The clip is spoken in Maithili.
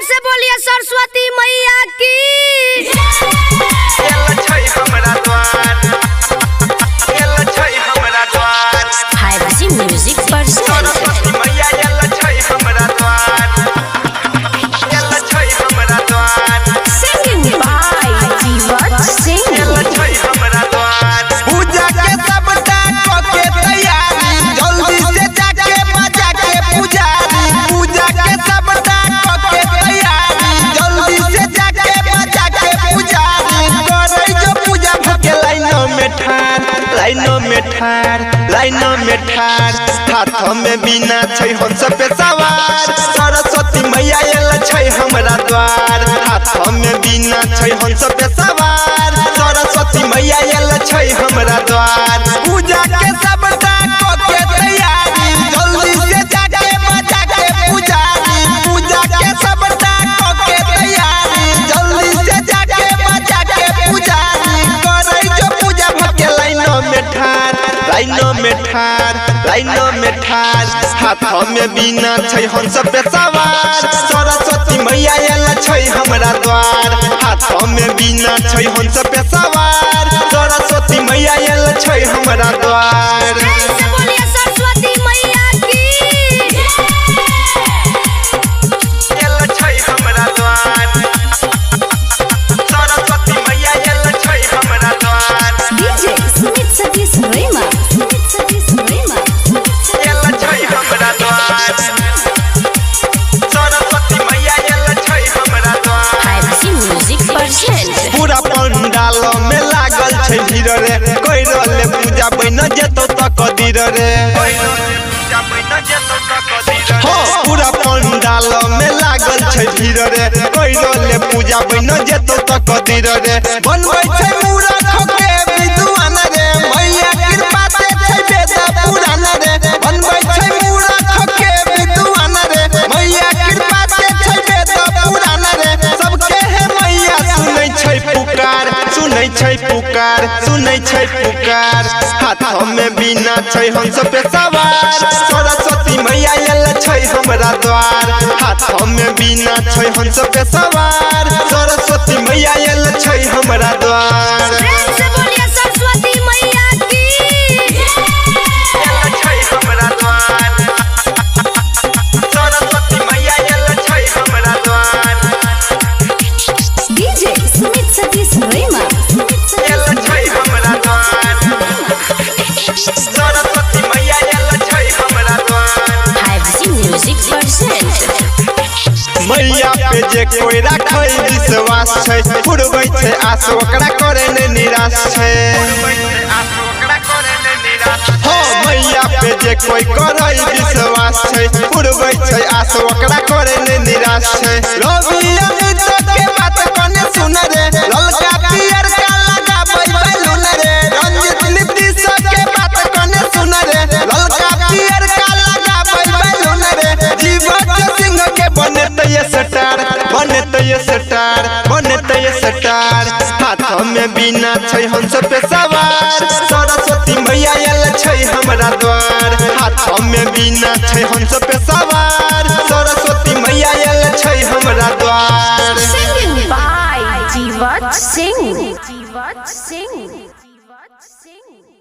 से बोलिए सरस्वती मैया की। एल छै हमरा द्वार, एल छै हमरा द्वार। 5G music पर। सरस्वती मैया एल छै हमरा द्वार, एल छै हमरा द्वार। सिंगिंग बाय जीवत सिंह। एल छै हमरा द्वार। पूजा के सबटा क के तैयारी, जल्दी से जाके बजा के पुजारी। पूजा के सबटा क के तैयारी, जल्दी से जाके बजा के पुजारी। करे जो पूजा भके लाइनो में ठार, लाइनो में ठार, लाइनो में ठार। हाथ में बिना छै हंस पे सवार, सरस्वती मैया एल छै हमरा द्वार। हाथ में बिना छै हंस पे सवार, सरस्वती मैया एल छै हमरा द्वार। पूजा के सबटा क के तैयारी, जल्दी से जाके बजा के पुजारी। पूजा के सबटा क के तैयारी, जल्दी से जाके बजा के पुजारी। करे जो पूजा भके लाइनो में ठार, लाइनो में ठार, लाइनो में ठार। हाथ में बिना छै हंस पे सवार, सरस्वती मैया एल छै हमरा द्वार। हाथ में बिना छै हंस पे सवार, सरस्वती मैया एल छै हमरा द्वार। प्रेम से बोलिए सरस्वती मैया की। एल छै हमरा द्वार, सरस्वती मैया एल छै हमरा द्वार। डीजे सुमित सतीश रेमा, सुमित सतीश रेमा। एल छै हमरा द्वार, सरस्वती मैया एल छै हमरा द्वार। 5G music पर। पूरा पंडाल में लागल छै भीड़ रे, कोई रहले पूजा बन जेतौ त कदीर रे। हाँ, पूरा पंडाल में लागल छै भीड़ रे, कोई रहले पूजा बन जेतौ त कदीर रे। बनबै छै मूरख के विद्वान रे, मैया कृपा से छै वेद पुराण रे। बनबै छै मूरख के विद्वान रे, मैया कृपा से छै वेद पुराण रे। सबके हे मैया सुनै छै पुकार, सुनै छै पुकार, सुनै छै पुकार। हाथ में बिना छै हंस पे सवार, सरस्वती मैया एल छै हमरा द्वार। हाथ में बिना छै हंस पे सवार, सरस्वती मैया एल छै हमरा द्वार। प्रेम से बोलिए सरस्वती मैया की। एल छै हमरा द्वार, सरस्वती मैया एल छै हमरा द्वार। डीजे सुमित सतीश रेमा, सुमित एल सतीश। छै हमरा द्वार, सरस्वती मैया एल छै हमरा द्वार। 5G music पर। मैया पे जे कोई राखै विश्वास छै, पुरबै छै आस ओकरा करे नै निराश छै। हाँ, मैया पे जे कोई करै विश्वास छै, पुरबै छै आस ओकरा करे नै निराश छै। रवि अमित के बात कने सुन रे, ललका पियर का लगाबै बैलून रे। रंजित नीतीश के बात कने सुन रे, ललका पियर का लगाबै बैलून रे। जीवत सिंह के बनेतै स्टार, बनेतै स्टार, बनेतै स्टार। हाथ में बिना छै हंस पे सवार, सरस्वती मैया एल छै हमरा द्वार। हाथ में बिना छै हंस पे सवार, सरस्वती मैया एल छै हमरा द्वार। Singing by Jeevat Singh, Jeevat Singh, Jeevat Singh.